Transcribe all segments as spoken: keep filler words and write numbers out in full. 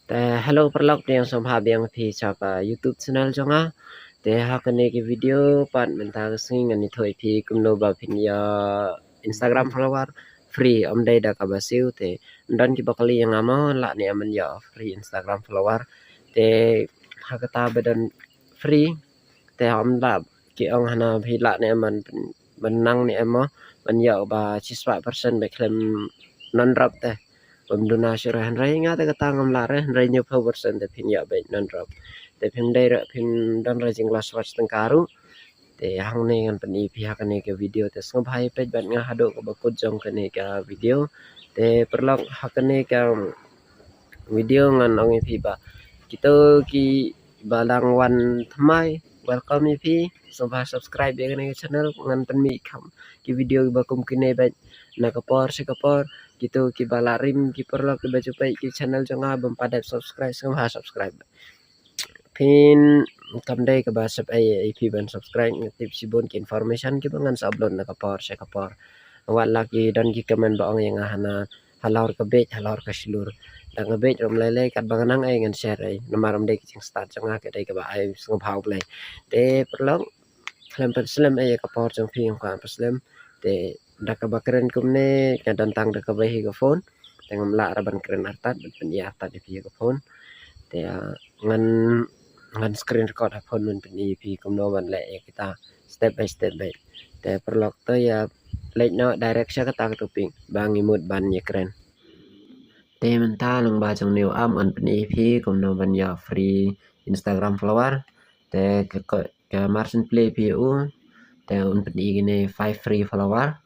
Te hello paralok, pdiang sngewbha biang phi sha ka YouTube channel jong nga. Te ha kane ka video pat mynta ka sngi ngan ïathuh ïa phi kumno ba phin ïoh Instagram follower free, ym dei da kaba siew. Te don kiba kylli ïa nga mo lah ne em ban ïoh free Instagram follower. Te ha kata ba don free te ym lah ki ong hana phi lah ne em ban, ban nang ne em mo ban ïoh ba shispah percent ba khlem nonrop te. Bym duna shuh re, hynrei nga te kata ngam lah re, hynrei hynñiewphew percent te phin ïoh beit nonrop. Te phim dei re, phim don re jingkhlaiñ swatch tyngka ruh. Te hangne ngan pyni phi ha kane ka video, te sngewbha ïa peit bad nga haduh kaba kut jong kane ka video. Te paralok, ha kane ka video ngan ong ïa phi ba kito kiba dang wan thymmai, welcome ïa phi. Sngewbha subscribe ïa kane ka channel, ngan pynmih kham ki video kiba kum kine bad na ka por sha ka por. Kito kiba la rim, ki paralok kiba ju peit ki channel jong nga bym pat dep subscribe, sngewbha subscribe. Phin, kam dei kaba sep ei ei phi ban subscribe, nga tip shibun ki information kiba ngan sa upload na ka por sha ka por. Wat la ki don ki comment ba ong ïa nga hana halor ka bieit, halor ka shlur. Da nga bieit ruh ym lei lei, katba nga nang ei ngan share ei, namar ym dei ka jingstad jong nga, ka dei kaba ai sngewbha U Blei. Te paralok, khlem pynslem ei ïa ka por jong phi, ym kwah pynslem. Te da kaba kren kumne, ka don tang da kawei hi ka phone. Te ngam lah re ban kren artat, ban pyni artat ïa phi ïa ka phone. Te, ah, ngan, ngan screen record ha phone ban pyni ïa phi kumno ban leh ïa kita step by step beit. Te paralok, to ïa leit noh direct sha kata ka topic ba ngi mut ban ïa kren. Te mynta lyngba jong une u app ngan pyni ïa phi kumno ban ïoh free Instagram follower. Te ka, ka, ka Martin Play phi u. Te un pyni kine five free follower.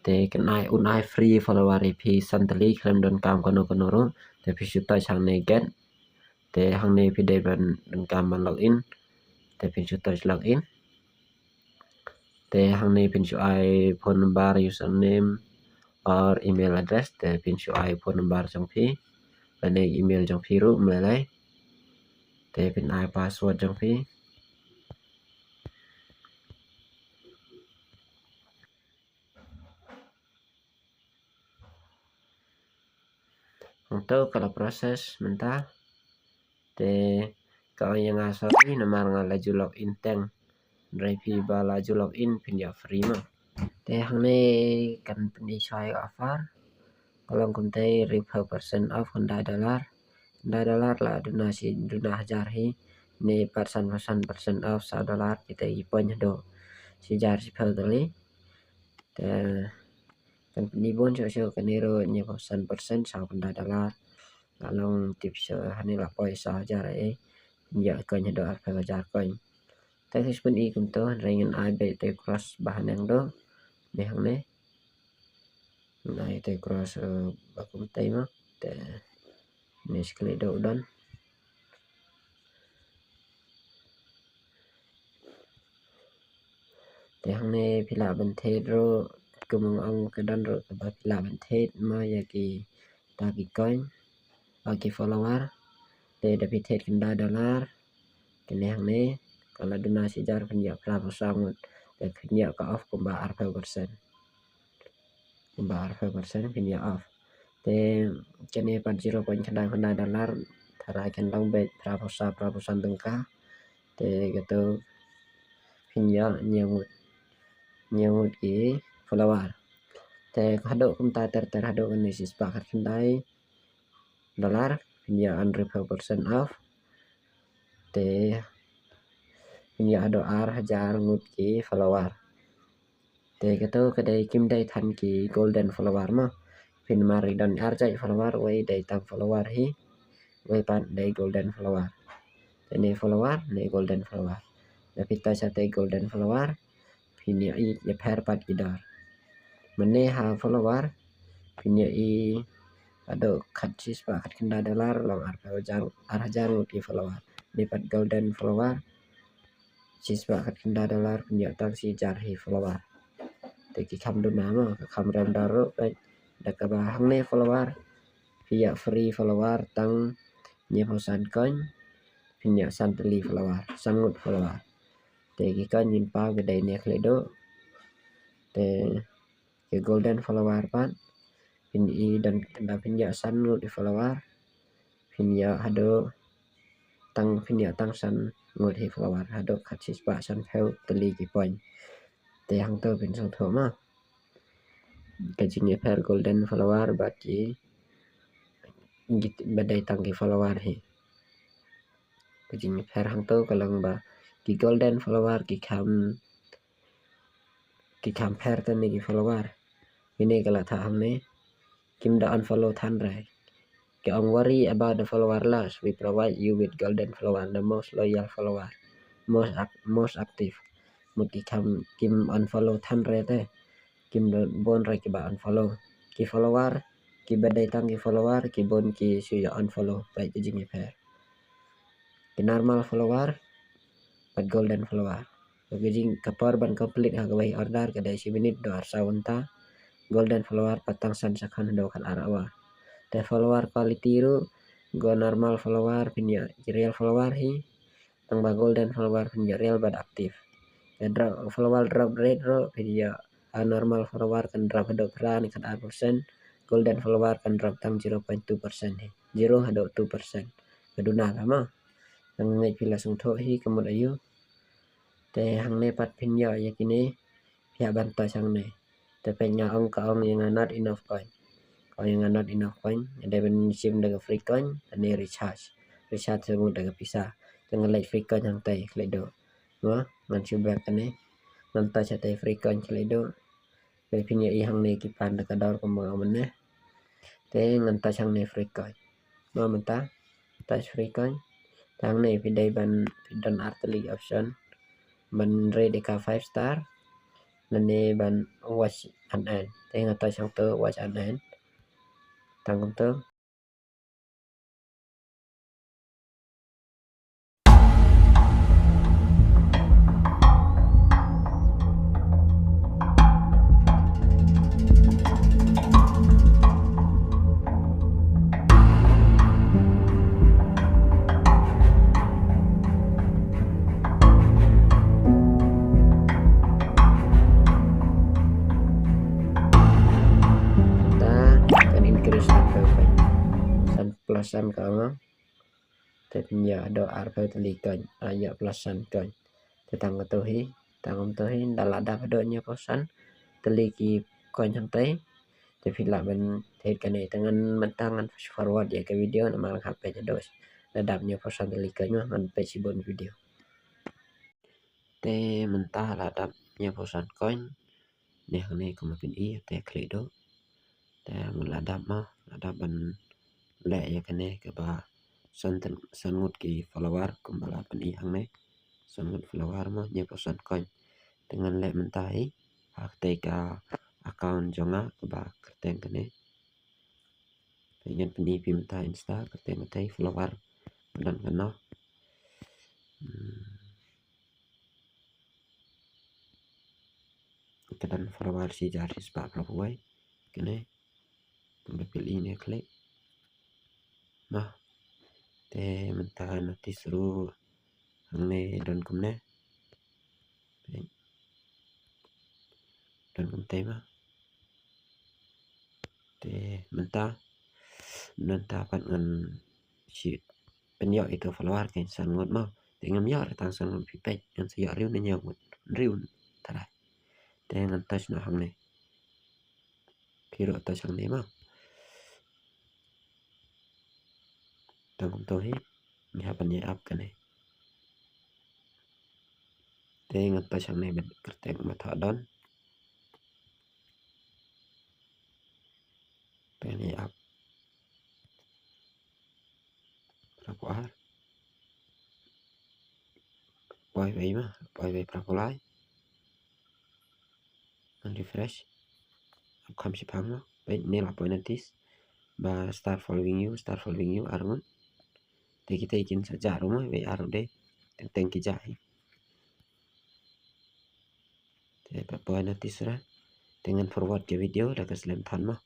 Te kan ai, un ai free follower ïa phi san tylli khlem donkam kano kano ruh. Te phi shu touch hangne get. Te hangne phi dei ban donkam ban login. Te phin shu touch login. Te hangne phin shu ai phone number, username or email address. Te phin shu ai phone number jong phi lane email jong phi ruh ym lei lei. Te phin ai password jong phi. Hangto ka la process mynta. Te ka ong ïa nga sorry namar nga la ju login teng. Hynrei phi ba la ju login phin ïoh free mo. Te hangne kan pyni shwa ïa ka offer. Ka long kumtei, hynriewphew percent off khyndai dollar. Khyndai dollar la duna shi, duna hajar hi. Ne pat sanphew san percent off saw dollar, kita ki point haduh shi hajar shiphew tylli. Te kan pyni bun shuh shuh, kane ruh hynñiewphew san percent, saw khyndai dollar. La long tip shuh, hangne la poi saw hajar ei. Ïa coin haduh arphew hajar coin. Te phi shu pyni kumto, hynrei ngan ai beit te cross ba haneng duh. Ne hangne. Ngan ai te cross, eh, ba kumtei mo. Te ne shi klik duh u don. Te hangne phi lah ban thied ruh, kum nga ong ka don ruh kaba phi lah ban thied mo ïa kita ki coin, ïa ki follower. Te da phi thied khyndai dollar, kane hangne ka la duna shi hajar, phin ïoh phraphew saw ngut. Te phin ïoh ka off kumba arphew percent. Kumba arphew percent phin ïoh off. Te kane pat zero point khyndai khyndai dollar, tharai kan long beit phraphew saw, phraphew san tyngka. Te kato phin ïoh hynñiew ngut, hynñiew ngut ki follower. Te haduh kumta ter ter haduh kane shispah khatkhyndai dollar, phin ïoh hynriewphew percent off. Te phin ïoh haduh ar hajar ngut ki follower. Te kato ka dei, kim dei than ki golden follower mo. Phin, namar i don ar jait follower, wei dei tang follower hi, wei pat dei golden follower. Te ne follower, ne golden follower. Da phi touch sha te golden follower, phin ïohi ïapher pat ki dor. Mynne ha follower phin ïohi haduh khat shispah khatkhyndai dollar long arphew hajar, ar hajar ngut ki follower. Ne pat golden follower shispah khatkhyndai dollar, phin ïoh tang shi hajar hi follower. Te ki kham duna mo, ka kham rem dor ruh beit. Da kaba hangne follower phi ïoh free follower tang hynñiewphew san coin, phin ïoh san tylli follower, san ngut follower. Te ki coin ngin paw ka dei ne khlem duh. Te ki golden follower pat phin i don, da phin ïoh san ngut ki follower, phin ïoh haduh tang, phin ïoh tang san ngut hi follower, haduh khatsan spah sanphew tylli ki point. Te hangto phin sngewthuh ma. Ka jingïapher golden follower bad ki, ki ba dei tang ki follower hi. Ka jingïapher hangto ka long ba ki golden follower ki kham, ki kham pher tang ne ki follower. Kine ka la thah hangne. Kim da unfollow than re. Ki ong, worry about the follower loss. We provide you with golden follower, the most loyal follower, most ac-, most active. Mut ki kham, kim unfollow than re te. Kim da bun re ki ba unfollow. Ki follower, ki ba dei tang ki follower, ki bun ki shu ïa unfollow. Peit ka jingïapher. Ki normal follower bad golden follower. Ka jing, ka por ban complete ha kawei order ka dei shi minit haduh arphew saw kynta. Golden follower pat tang san second haduh khatar hour. Te follower quality ruh, ka normal follower phin ïoh ki real follower hi. Tang ba golden follower phin ïoh real bad active. Ka drop, follower drop rate ruh phin ïoh, a normal follower kan drop haduh phra ne khatar percent, golden follower kan drop tang zero point two percent hi. Zero haduh two percent. Ka duna ka ma. Tang ngeit phi la sngewthuh hi ka mut aïu. Te hangne pat phin ïoh ïa kine, phi hap ban touch hangne. Te peit nga ong, ka ong ïa nga not enough coin. Ka ong ïa nga not enough coin. Ïa dei ban shim da ka free coin ne recharge. Recharge shu mut da ka pisa. Te nga leit free coin hangtai, klik duh. Mo, ngan shu back kane. Ngan touch hangtai free coin, klik duh. Te phin ïohi hangne ki pan da ka dor kumba nga mynne. Te ngan touch hangne free coin. Mo mynta touch free coin. Te hangne phi dei ban, phi don ar tylli option. Ban rate ïa ka five star. Lane ban watch and earn. Te nga touch hangto watch and earn. Tang kumto. Ta kan increase ta ka, san plus san ka ong. Te phin ïoh haduh arphew tylli coin, ah, ïoh plus san coin. Te tang kato hi, tang kumto hi, ynda la dap haduh hynñiewphew san tylli ki coin hangtai. Te phi lah ban thied kane, te ngan mynta ngan forward ïa ka video namar nga hap peit haduh la dap hynñiewphew san tylli coin, ngan peit shibun video. Te mynta la dap hynñiewphew san coin. Ne hangne kumba phin i te klik duh. Te mut la dap mo, la dap ban leh ïa kane kaba san, san ngut ki follower kumba la pyni hangne. San ngut follower mo, hynñiewphew san coin. Te ngan leh mynta hi ha katei ka account jong nga kaba kyrteng kane. Te ngan pyni phi mynta Insta, kyrteng katei, follower ba don kano. Hmm. Ka don follower shi hajar shi spah phra phew wei. Kane. Kumba phi i ne klik. Mo. Te mynta notice ruh hangne don kumne. Don kumtei mo. Te mynta, mynta pat ngan shu pynïoh ïa ka follower keiñ san ngut mo. Te ngam ïoh re tang san ngut, phi peit, ngan sa ïoh hynriew ne hynñiew ngut, hynriew tharai. Te ngan touch noh hangne. Phi ruh touch hangne mo. Tang kumto hi, ngi hap ban ïa ap kane. Te ngan touch hangne ban kyrteng ba thoh don. Te ngan ïa ap. Phra phew ar. Poi wei ma, poi wei phra phew lai. Ngan refresh. Ap kham shipang mo. Peit ne la poi notice ba start following you, start following you, ar ngut. Te kita kin sa jah ruh mo, wei ar ruh de. Teng teng ki jah hi. Te pat poi notice ra. Te ngan forward ka video da ka slem than mo.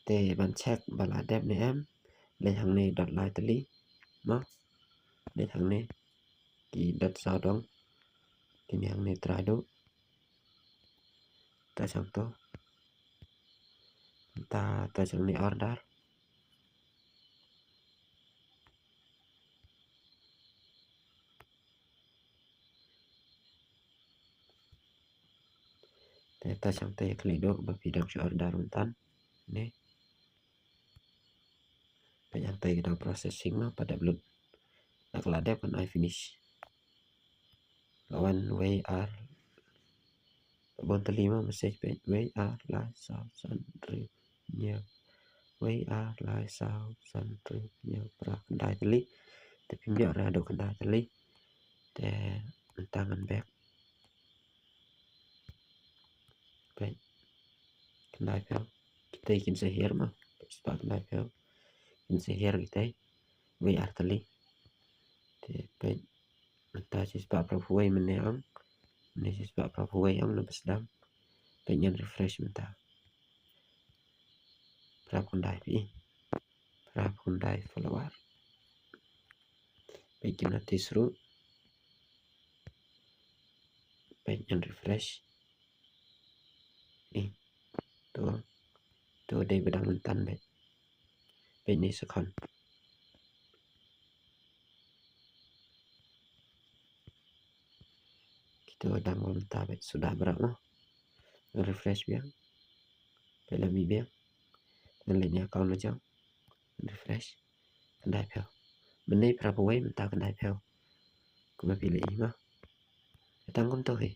Te ban check ba la dep ne em, leit hangne dot lai tylli. Mo, leit hangne ki dot saw dong. Kine hangne trai duh. Touch hangto. Mynta touch hangne order. Te touch hangta ïa klik duh ba phi dang shu order mynta. Ne. Peit hangta ïa ka dang processing, ma pat dep lut. Lada ka la dep kan ai finish. La wan wei ar. Bun tylli, ma message, peit wei ar lai saw san hynriew hynñiew. Wei ar lai saw san hynriew hynñiew phra khyndai tylli. Te phim ïoh re haduh khyndai tylli. Te mynta ngan back. Peit. Khyndai phew. Kitei kin sa hiar, ma. Shispah khyndai phew. Kin sa hiar kitei. Wei ar tylli. Te peit. Mynta shispah phra phew wei mynne ong. Mynne shispah phra phew wei ong, na ba sdang. Peit, ngan refresh mynta. Phra phew khyndai, phi i. Phra phew khyndai follower. Peit, ki notice ruh. Peit, ngan refresh. I. To. To dei ba dang mynta beit. Peit, ne second. Kito dang wan mynta beit, suda bha, mo. Refresh biang. Peit, la mih biang. Ngan leit ïa account la jong. Refresh. Khyndai phew. Mynne phra phew wei, mynta khyndai phew. Kumba phi la i, mo. Tang kumto hi.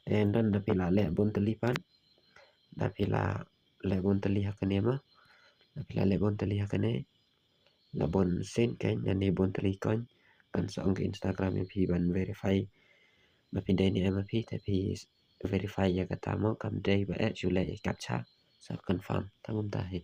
Te don, da phi la leh bun tylli pat. Da phi la leh bun tylli ha kane, mo. Da phi la leh bun tylli ha kane. La bun sien kein, ïa ne bun tylli kein. Kan sa ong ka Instagram ïa phi ban verify ba phi dei ne em ma phi, te phi verify ïa kata, mo, kam dei ba eh shu leh ïa captcha. Sa confirm. Tang kumta hi.